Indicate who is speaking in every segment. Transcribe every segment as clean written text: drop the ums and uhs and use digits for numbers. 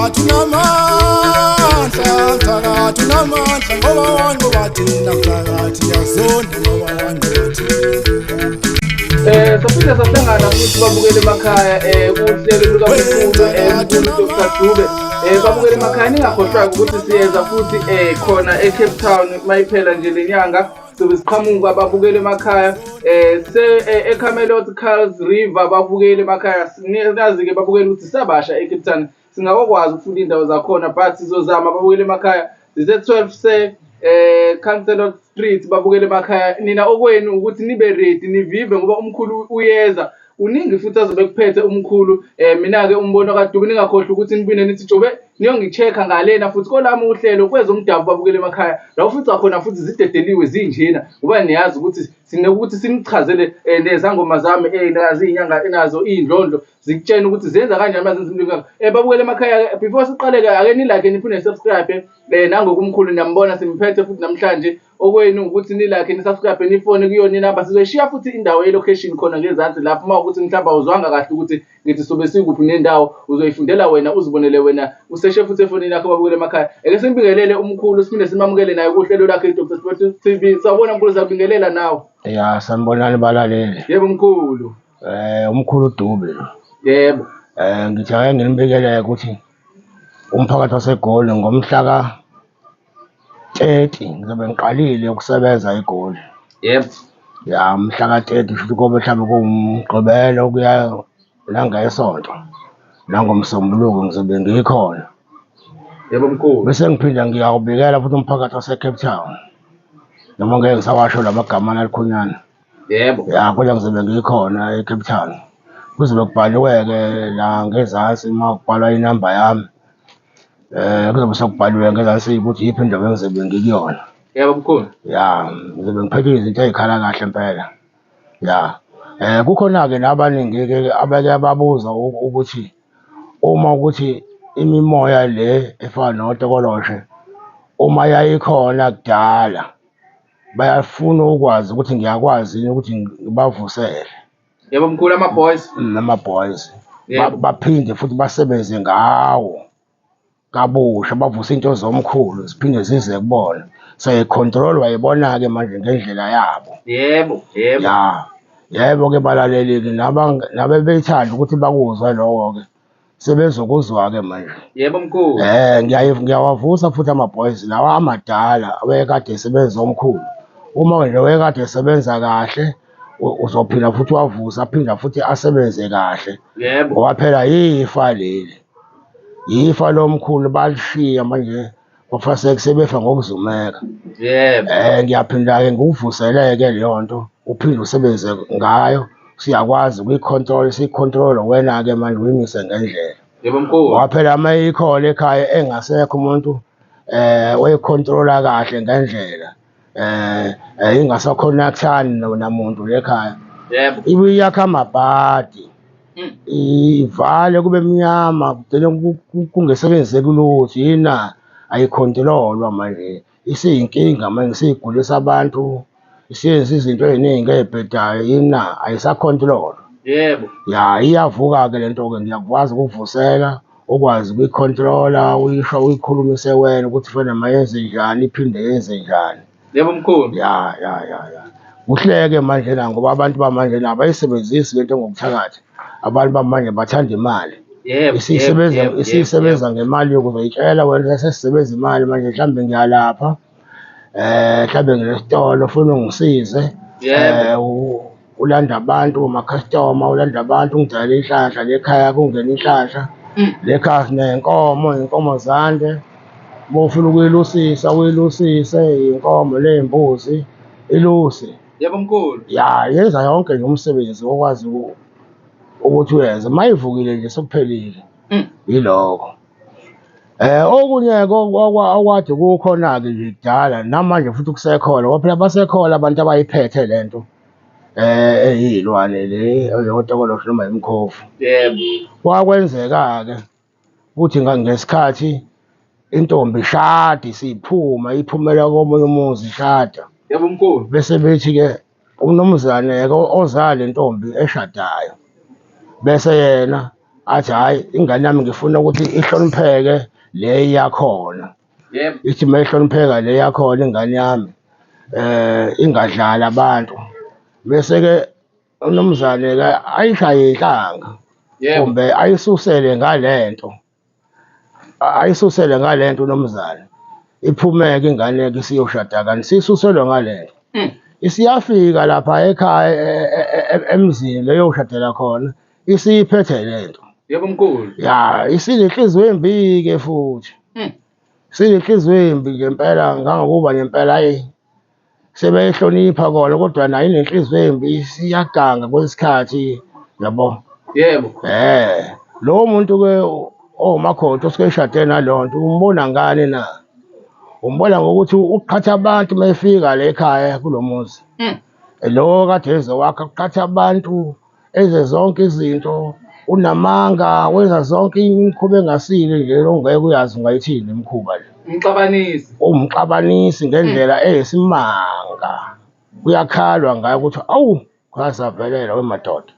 Speaker 1: Mthakathi unamandla, mthakathi unamandla ngoba wanqoba thina, mthakathi yazonda ngoba wanqoba thina.
Speaker 2: Saphinde sahlangana futhi babukele emakhaya kuhlelo lukamkhulu mkhulu Dr Dube. Babukele emakhaya, ningakhohlwa ukuthi siyeza futhi khona eCape Town mayiphela nje lenyanga, sobe siqhamuka babukele emakhaya se eCamelot Kuils River. Babukele emakhaya, nazi-ke babukele ukuthi sabasha eCape Town, singakwazi ukufunda iy'ndawo zakhona, but sizozama babukele emakhaya. Sise-12 se Councillor Street babukele emakhaya. Nina okwenu ukuthi nibe ready, nivive ngoba umkhulu uyeza, kuningi futhi azobe kuphethe umkhulu. Mina-ke umbono kaDube, ningakhohlwa ukuthi nibine nithi Jobe niyongi-check-a ngalena futhi kolami uhlelo kwezomdabu babukele emakhaya, la ufica khona futhi zidedeliwe zinjena, ngoba niyazi ukuthi sinokuthi sinichazele nezangoma zami nazi iy'nyanga nazo iy'ndlondlo zikutshena ukuthi zenza kanjani uma zenza umlimi. Babukele emakhaya, before siqale-ke ake ni-like, niphinde subscribe. Nangokumkhulu niyambona simphethe futhi namhlanje, okwenu ukuthi ni-like, ni-subscribe, nifone kuyona inamba. Sizoyishiya futhi indawo ye-location khona ngezansi lapho, uma ukuthi mhlawumbe awuzwanga kahle ukuthi ngithi sobe sikuphi nendawo, uzoyifundela wena, uzibonele wena, useshe futhi efonini yakho. Babukele emakhaya, ake simbingelele umkhulu, siphinde simamukele naye kuhlelo lakhe i-Dr Sport TV. Sawubona mkhulu, siyabingelela nawe.
Speaker 3: Ya, sanibonani balaleli.
Speaker 2: Yebo mkhulu.
Speaker 3: Umkhulu Dube lo.
Speaker 2: Yebo.
Speaker 3: Ngithi ake nginibikele ukuthi umphakathi waseGoli ngomhla ka 30 ngizobe ngiqalile ukusebenza eGoli.
Speaker 2: Yebo.
Speaker 3: Ya, mhla ka 30, futhi kobe mhlawumbe kuwumgqibelo kuya nangesonto nangomsombuluko ngizobe ngikhona.
Speaker 2: Yebo mkhulu.
Speaker 3: Bese ngiphinda ngiyawubikela futhi umphakathi wase-Cape Town. Noma ngeke ngisawasho lamagama alikhonyana.
Speaker 2: Yebo.
Speaker 3: Ya, kodwa ngizobe ngikhona eCape Town. Kuzobe kubhaliwe-ke la ngezansi uma kubhalwa inamba yami. Kuzobe sekubhaliwe ngezansi ukuthi iyiphi indawo engizobe ngikuyona.
Speaker 2: Yebo mkhulu.
Speaker 3: Ya, ngizobe ngiphethe izinto ey'khala kahle impela. Ya. Kukhona-ke nabaningi-ke abake babuza ukuthi uma ukuthi imimoya le efana notokoloshe uma yayikhona kudala, bayafuna ukwazi ukuthi ngiyakwazi yini ukuthi ngibavusele.
Speaker 2: Yebo mkhulu, ama-boys.
Speaker 3: Ama-boys.
Speaker 2: Yebo.
Speaker 3: Baphinde futhi basebenze ngawo kabusha, bavuse into zomkhulu ziphinde zize kubona. Seyi-control wayibona-ke manje ngendlela yabo.
Speaker 2: Yebo, yebo.
Speaker 3: Ya. Yebo-ke balaleli-ke nabebethanda ukuthi bakuzwe lokho-ke sebezokuzwa-ke manje.
Speaker 2: Yebo mkhulu.
Speaker 3: Ngiyawavusa futhi ama-boys lawa amadala awekade esebenza omkhulu. Uma nje wekade esebenza kahle, uzophinda futhi wavusa, aphinda futhi asebenze kahle.
Speaker 2: Yebo.
Speaker 3: Ngoba phela yifa leli. Yifa lomkhulu balishiya manje, bafase sebefa ngokuzumeka.
Speaker 2: Yebo.
Speaker 3: Ngiyaphinda-ke ngikuvuseleke leyo nto, uphinde usebenze ngayo. Siyakwazi ukuyi-control, siyi-control wena-ke manje uyimise ngendlela.
Speaker 2: Yebo mkhulu.
Speaker 3: Ngoba phela uma ikhona ekhaya engasekho umuntu oyi-control-a kahle ngendlela, ingasakhonakthani namuntu lekhaya.
Speaker 2: Yebo.
Speaker 3: Ibuye yakha amabhadi. Ivale kube mnyama, kugcine kungesebenzeki lutho, yini ayikhontrolwa manje. Isiyinkinga manje, isiyigulisa abantu, isiyenza izinto ey'ningi ey'bhedayo, yini ayisakhontrolwa.
Speaker 2: Yebo.
Speaker 3: Ya, iyavuka-ke le nto-ke, ngiyakwazi ukuvusela, ukwazi ukuyikhontrola, uyisho uyikhulumise wena ukuthi fanele mayenze njani, iphinde yenze njani.
Speaker 2: Yebo mkhulu.
Speaker 3: Ya, ya, ya, ya. Kuhleke manje la ngoba abantu bamanje la abayisebenzisi lento ngokuthakatha. Abantu bamanje bathanda imali.
Speaker 2: Yebo.
Speaker 3: Isisebenza
Speaker 2: yebo,
Speaker 3: isisebenza ngemali yokuzoyitshela wena sesisebenza imali manje, mhlawumbe ngiyalapha. Mhlawumbe nginesitolo ufuna ungisize.
Speaker 2: Yebo.
Speaker 3: Ulanda abantu, ama-customer, ulanda abantu, ungidayele inhlanhla lekhaya, kungena inhlanhla. Lekhaya siney'nkomo, iy'nkomo zande. Uma ufuna ukuyilusisa, uyilusise iy'nkomo ney'mbuzi, iluse.
Speaker 2: Yebo mkhulu.
Speaker 3: Ya, yenza yonke nje umsebenzi okwazi ukuthi uyenze. Uma ivukile nje sekuphelile. Yilokho. Okunye okwade kukhona-ke nje kudala namanje futhi kusekhona, ngoba phela basekhona abantu abayiphethe le nto eyiy'lwane le eyotokoloshi noma imikhovu.
Speaker 2: Yebo.
Speaker 3: Kwakwenzeka-ke kuthi ngesikhathi intombi ishada isiphuma iphumela komunye umuzi ishada.
Speaker 2: Yebo mkhulu.
Speaker 3: Bese bethi-ke umnumzane-ke ozala intombi eshadayo, bese yena Athi hhayi ingane yami ngifuna ukuthi ihlonipheke le yakhona.
Speaker 2: Yebo.
Speaker 3: Ithi uma ihlonipheka le yakhona ingane yami ingadlali abantu. Bese-ke umnumzane-ke ayishaye inhlanga
Speaker 2: Yebo.
Speaker 3: kumbe ayisusele ngale nto, ayisusele ngale nto unomzane. Iphume-ke ingane-ke isiyoshada kanti sisuselwe ngale nto. Isiyafika lapha ekhaya emzini leyo oshadela khona isiyiphethe le nto.
Speaker 2: Yebo mkhulu.
Speaker 3: Ya, isinenhliziyo embi-ke futhi. Sinenhliziyo embi ngempela ngangokuba ngempela hhayi sebeyihlonipha kona kodwa nayo inenhliziyo embi isiyaganga kwesikhathi yabo.
Speaker 2: Yebo.
Speaker 3: Lowo muntu-ke owumakhoti osuke eshade naleyo nto umbona ngani na? Umbona ngokuthi uqhatha abantu uma efika la ekhaya kulo muzi. Lo kade ezowakha uqhatha abantu, enze zonke izinto, unamanga, wenza zonke imikhuba engasile nje ongeke uyazi ungayithini imikhuba le.
Speaker 2: Umxabanisi.
Speaker 3: Uwumxabanisi ngendlela eyisimanga. Kuyakhalwa ngayo ukuthi awu kwasavelela wemadoda.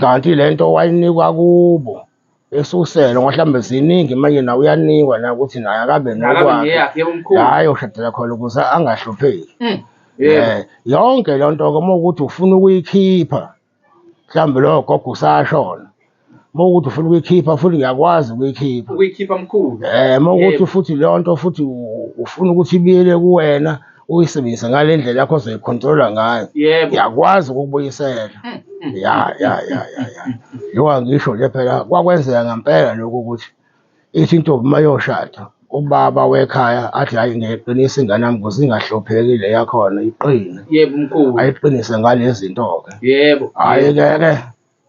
Speaker 3: Kanti le nto wayinikwa kubo esuselwa ngoba mhlawumbe ziningi manje nawe uyanikwa na ukuthi naye akabe
Speaker 2: Akabe
Speaker 3: nokwakhe.
Speaker 2: neyakhe yebo mkhulu.
Speaker 3: La ayoshadela khona ukuze angahlupheki.
Speaker 2: Yebo.
Speaker 3: Yonke le nto-ke uma kuwukuthi ufuna ukuyikhipha, mhlawumbe loyo gogo usashona. Uma kuwukuthi ufuna ukuyikhipha futhi ngiyakwazi ukuyikhipha.
Speaker 2: Ukuyikhipha mkhulu.
Speaker 3: Uma kuwukuthi
Speaker 2: Yebo.
Speaker 3: futhi leyo nto futhi ufuna ukuthi ibuyele kuwena, uyisebenzise ngale ndlela yakho ozoyikhontrola ngayo.
Speaker 2: Yebo.
Speaker 3: Ngiyakwazi ukukubuyisela. Ya, ya, ya, ya, ya. Njengoba ngisho nje phela kwakwenzeka ngempela lokhu ukuthi ithi intombi uma iyoshada, ubaba wekhaya athi hhayi ngiyayiqinisa ingane yami ukuze ingahlupheki le yakhona iqine.
Speaker 2: Yebo mkhulu.
Speaker 3: Ayiqinise ngale zinto-ke.
Speaker 2: Yebo.
Speaker 3: Hhayi-ke ke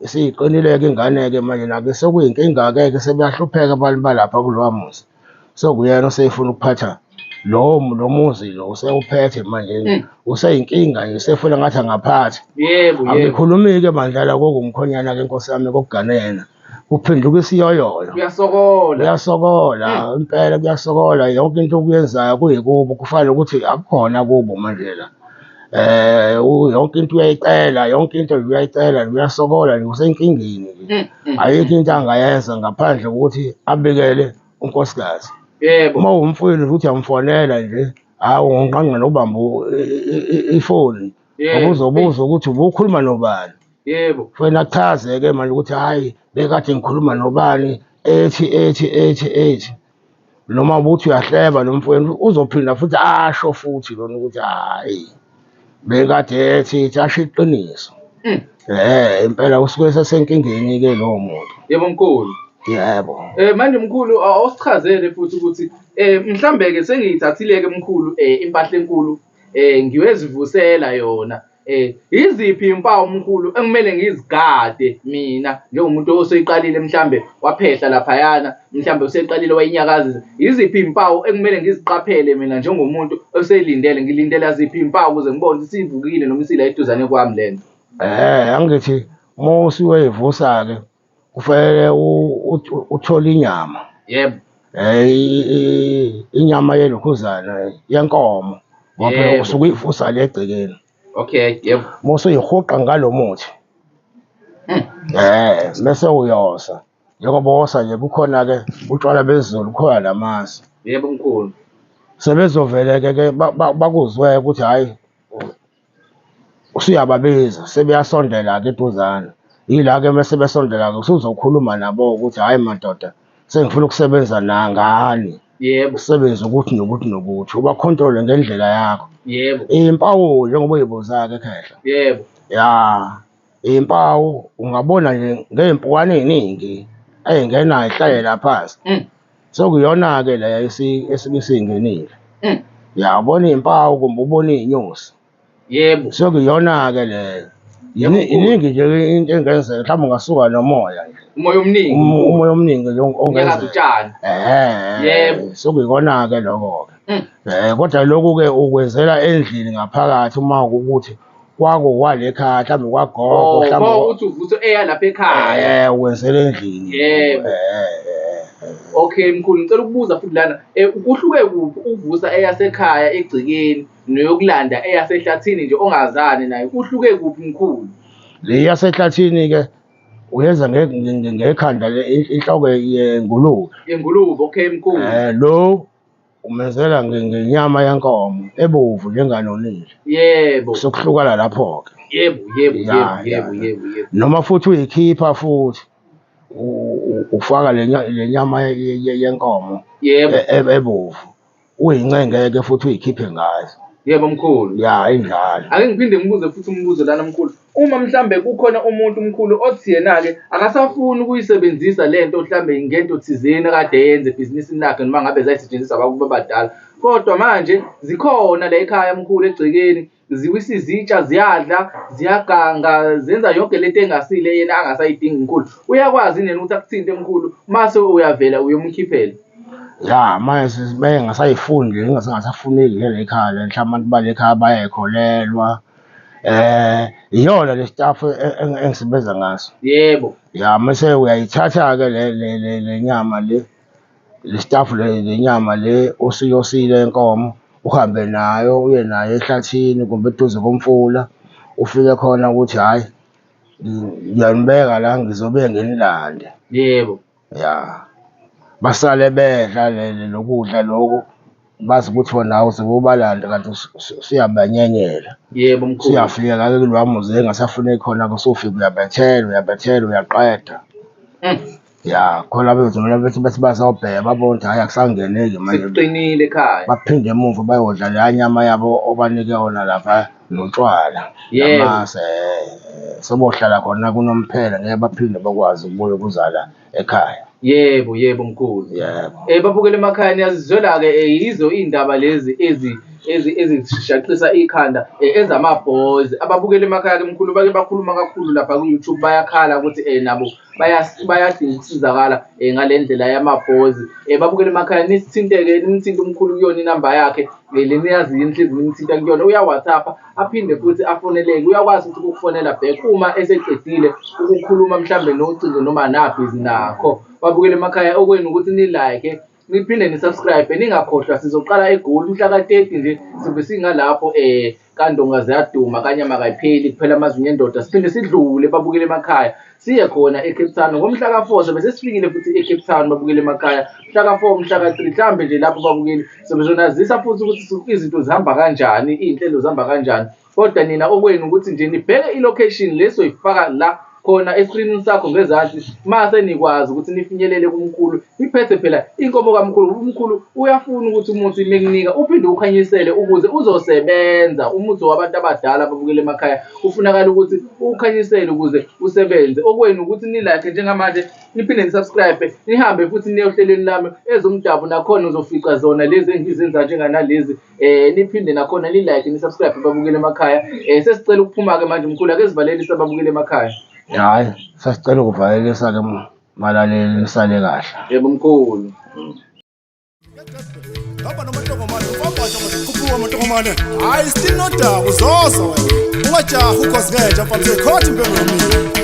Speaker 3: isiqinile-ke ingane-ke manje nakho sekuyinkinga-ke ke sebeyahlupheka abantu balapha kulowa muzi. Sekuyena osefuna ukuphatha lowo lo muzi lo usewuphethe manje useyinkinga nje usefuna ngathi angaphatha.
Speaker 2: Yebo, yebo.
Speaker 3: Angikhulumi-ke bandla la kokumkhonyana-ke nkosi yami kokugana yena. Kuphenduka isiyoyoyo.
Speaker 2: Kuyasokola.
Speaker 3: Kuyasokola impela kuyasokola yonke into okuyenzayo kuyikubo kufana nokuthi akukhona kubo manje la. Yonke into uyayicela, yonke into nje uyayicela nje uyasokola nje usenkingeni nje. Ayikho into angayenza ngaphandle kokuthi abikele unkosikazi.
Speaker 2: Yebo.
Speaker 3: Uma uwumfowenu nje uthi uyamfonela nje, hawu unqanqe ubambe ifoni. Ngoba uzobuza ukuthi ubukhuluma nobani.
Speaker 2: Yebo.
Speaker 3: Kufanele achaze-ke manje ukuthi hhayi bekade ngikhuluma nobani ethi ethi ethi ethi. Noma ubuthi uyahleba lo mfowenu uzophinda futhi asho futhi lona ukuthi hhayi bekade ethi ethi asho iqiniso. Impela usuke esesenkingeni-ke lowo muntu.
Speaker 2: Yebo mkhulu.
Speaker 3: Yebo.
Speaker 2: Manje mkhulu awusichazele futhi ukuthi mhlambe ke sengiyithathile ke mkhulu impahla enkulu ngiyozivusela yona. Yiziphi impawu mkhulu ekumele ngizigade mina njengomuntu oseyiqalile mhlambe waphehla laphayana, mhlambe useqalile wayinyakazisa. Yiziphi iy'mpawu ekumele ngiziqaphele mina njengomuntu oselindele, ngilindela ziphi iy'mpawu ukuze ngibone ukuthi isivukile noma isila eduzane kwami le nto?
Speaker 3: Angithi uma usuyoyivusa-ke kufanele uthole inyama.
Speaker 2: Yebo.
Speaker 3: Inyama yelokhuzana yenkomo ngoba phela
Speaker 2: Yebo.
Speaker 3: usuke uyivusa le egcekeni.
Speaker 2: Okay, yebo.
Speaker 3: Uma usuyihuqa ngalo muthi, bese uyosa. Njengoba wosa nje kukhona-ke utshwala besiZulu, kukhona namasi.
Speaker 2: Yebo mkhulu.
Speaker 3: Sebezovele-ke ke bakuzwe ukuthi hhayi usuyababiza, sebeyasondela-ke eduzane. Yila-ke mese besondela-ke usuzokhuluma nabo ukuthi hhayi madoda, sengifuna ukusebenza nangani.
Speaker 2: Yebo.
Speaker 3: Usebenze ukuthi nokuthi nokuthi, ubakhontrole ngendlela yakho.
Speaker 2: Yebo.
Speaker 3: Iy'mpawu njengoba uy'buza-ke khehla.
Speaker 2: Yebo.
Speaker 3: Ya, iy'mpawu ungabona nje ngey'mpukane ey'ningi ey'ngena y'hlale la phansi. Sekuyiyona-ke le esuke isingenile. Ya, ubona iy'mpawu kumbe ubone iy'nyosi.
Speaker 2: Yebo.
Speaker 3: Sekuyiyona-ke leyo.
Speaker 2: Yebo, mkhulu.
Speaker 3: Iningi nje into engenzeka, mhlawumbe ungasuka nomoya nje.
Speaker 2: Umoya omningi.
Speaker 3: Umoya omningi nje
Speaker 2: Unyakaza
Speaker 3: ongenzeka.
Speaker 2: utshani. Yebo.
Speaker 3: Sekuyikona-ke lokho-ke. Kodwa lokhu-ke ukwenzela endlini ngaphakathi uma kuwukuthi kwako kwale ekhaya, mhlawumbe kwagogo,
Speaker 2: Oh,
Speaker 3: mhlawumbe
Speaker 2: uma uthi uvuse eya lapha ekhaya.
Speaker 3: Ukwenzela endlini.
Speaker 2: Yebo. Okay mkhulu, ngicela ukubuza futhi lana, kuhluke kuphi ukuvusa eyasekhaya egcekeni neyokulanda eyasehlathini nje ongazani nayo? Kuhluke kuphi mkhulu?
Speaker 3: Le yasehlathini-ke Uyenza ngekhanda inhloko yengulube.
Speaker 2: Yengulube, okay mkhulu.
Speaker 3: Lo umenzela ngenyama yenkomo ebovu njenganonile.
Speaker 2: Yebo.
Speaker 3: Sokuhlukana lapho-ke.
Speaker 2: Yebo, yebo, yebo, yebo, yebo, yebo.
Speaker 3: Noma futhi uyikhipha futhi ufaka le nyama yenkomo
Speaker 2: Yebo.
Speaker 3: ebovu. Uyincengeke futhi uyikhiphe ngazo.
Speaker 2: Yebo mkhulu.
Speaker 3: Ya injalo.
Speaker 2: Ake ngiphinde ngibuze futhi umbuzo lana mkhulu. Uma mhlambe kukhona umuntu mkhulu othi yena-ke akasafuni ukuyisebenzisa le nto mhlambe ngento thizeni akade eyenza ebhizinisini lakhe noma ngabe zayisetshenziswa abakubo abadala. Kodwa manje zikhona la ekhaya mkhulu egcekeni ziwisa izitsha ziyadla ziyaganga zenza yonke lento engasile yena angasayidingi mkhulu. Uyakwazi yini ukuthi akuthinte mkhulu mase uyavela uyomkhiphela?
Speaker 3: Ya manje bengingasayifuni nje ngingasafuneki nje la ekhaya le mhlawumbe abantu bale ekhaya bayayikholelwa. Iyona le staff engisebenza ngaso.
Speaker 2: Yebo.
Speaker 3: Ya mase uyayithatha-ke le le le le nyama le le staff le le nyama le osiyosile yenkomo uhambe nayo uye nayo ehlathini kumbe eduze komfula ufike khona ukuthi hhayi ngiyanibeka la ngizobe nginilande.
Speaker 2: Yebo.
Speaker 3: Ya basale bedla lokudla lokhu bazi ukuthi wena awuze ubalande kanti usuyabanyenyela.
Speaker 2: Yebo mkhulu.
Speaker 3: Usuyafika-ke kulowa muzi engasafuneki khona-ke usufika uyabethela uyabethela uyaqeda. Ya khona bezomele bethi bethi bazobheka babone ukuthi hhayi akusangeneki manje.
Speaker 2: Sekuqinile ekhaya.
Speaker 3: Baphinde emuva bayodla leya nyama yabo obanike yona lapha notshwala.
Speaker 2: Yebo.
Speaker 3: Namasi sebohlala khona kunomphela ngeke baphinde bakwazi ukubuya ukuzala ekhaya.
Speaker 2: Yebo, yebo mkhulu.
Speaker 3: Yebo.
Speaker 2: Babukele emakhaya niyazizwela-ke yizo iy'ndaba lezi ezi ezishaqisa ikhanda ezama-boys. Ababukeli emakhaya-ke mkhulu bake bakhuluma kakhulu lapha ku-YouTube bayakhala ukuthi nabo bayadinga ukusizakala ngale ndlela yama-boys. Babukeli emakhaya nisithinte-ke nimthinte umkhulu kuyona inamba yakhe le niyaziyo inhliziyo nimthinta kuyona uya-WhatsApp aphinde futhi afoneleke uyakwazi ukuthi ukufonela back uma eseqedile ukukhuluma mhlambe nocingo noma nabhizi nakho. Babukele emakhaya okwenu ukuthi ni-like niphinde ni-subscribe ningakhohlwa sizoqala eGoli mhla ka-30 nje sibe singalapho kaNdonga ziyaduma kanyama kayipheli kuphela amazinyo endoda siphinde sidlule babukele emakhaya siye khona eCape Town ngomhla ka-4 sobe sesifikile futhi eCape Town babukele emakhaya mhla ka-4 mhla ka-3 mhlambe nje lapho babukeli sobe sonazisa futhi ukuthi izinto zihamba kanjani iy'nhlelo zihamba kanjani kodwa nina okwenu ukuthi nje nibheke i-location lesoyifaka la khona eskrinini sakho ngezansi mase nikwazi ukuthi nifinyelele kumkhulu iphethe phela inkomo kamkhulu umkhulu uyafuna ukuthi umuthi mekunika uphinde ukhanyisele ukuze uzosebenza umuthi wabantu abadala ababukele emakhaya kufunakala ukuthi ukhanyisele ukuze usebenze okwenu ukuthi nilike njengamanje niphinde nisubscribe nihambe futhi niye ohlelweni lami ezomdabu nakhona uzofica zona lezi engizenza njenganalezi niphinde nakhona ni-like ni-subscribe babukele emakhaya sesicela ukuphuma-ke manje mkhulu ake sivalelise ababukele emakhaya.
Speaker 3: Hhayi sasicela ukuvalelisa-ke malaleli nisale kahle.
Speaker 2: Yebo mkhulu.
Speaker 1: Hamba nomantongomane ufambatsha khuphuka amantongomane hayi still nodaba uzoza wena ungajahi ukhozi ngenja mfana uzoyikhotha impengo yomile.